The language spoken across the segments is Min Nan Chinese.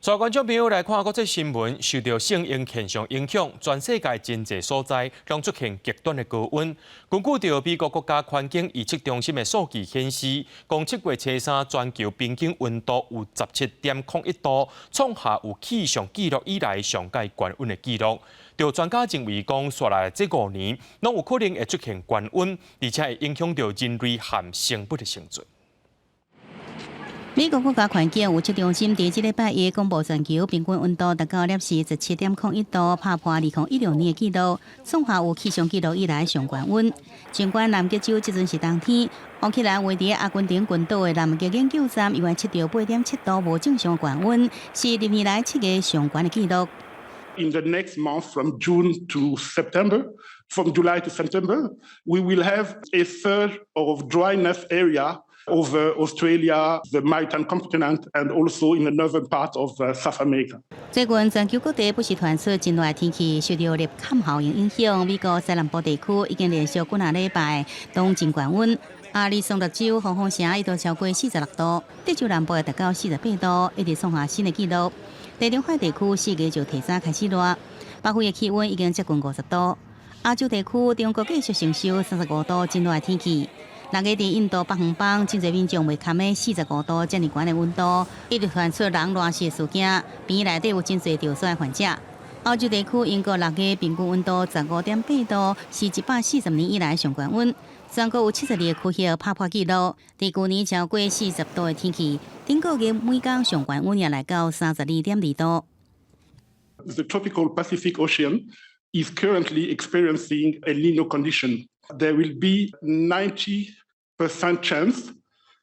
帶觀眾朋友來看國際新聞，受著聖嬰現象影響，全世界真濟所在攏出現極端的高溫。根據著美國國家環境預測中心的數據顯示，講7月初三全球平均溫度有17.01度，創下有氣象記錄以來上蓋懸溫的紀錄。著專家認為講，紲來這5年攏有可能會出現懸溫，而且會影響著人類和生物的生存。美國國家環境預測中心佇這禮拜一公布全球平均溫度達到攝氏17.01度，拍破2016年的紀錄，創下有氣象紀錄以來上懸溫。儘管南極洲這陣是冬天，烏克蘭位佇阿根廷群島的南極研究站猶原測著8.7度無正常懸溫，是歷年來7月上懸的紀錄。 In the next month, from June to September, from July to September, we will have a surge of dryness area over Australia, the Maritime continent, and also in the northern part of South America. 最近全球各地不時傳出真熱的天氣，受著熱崁效應影響，美國西南部地區已經連續幾若禮拜攏真懸溫。亞利桑那州黃蜂城一度超過46度，德州南部也達到48度，一直創下新的紀錄。地中海地區4月就提早開始熱，北非的氣溫已經接近50度。亞洲地區中國繼續承受35度真熱的天氣。6月佇印度北方邦，真濟民眾袂堪的45度遮爾懸的溫度，一直傳出人熱死的事件，病院內底有真濟著暑的患者。歐洲地區英國六月平均溫度15.8度，是140年以來上懸溫。全國有72個區域拍破紀錄。佇舊年超過40度的天氣，頂個月每工上懸溫也來到32.2度。 The tropical Pacific Ocean is currently experiencing El Niño condition. There will be 90% chance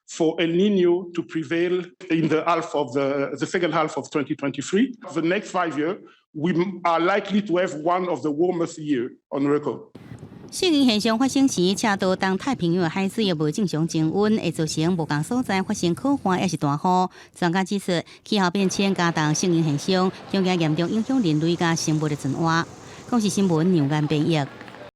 for El Niño to prevail in the second half of 2023. The next 5 years, we are likely to have one of the warmest years on record. 聖嬰現象發生時，赤道東太平洋的海水也無正常增溫，會造成無仝所在發生洘旱抑是大雨。專家指出，氣候變遷加重聖嬰現象，將會嚴重影響人類佮生物的存活。公視新聞梁元編譯。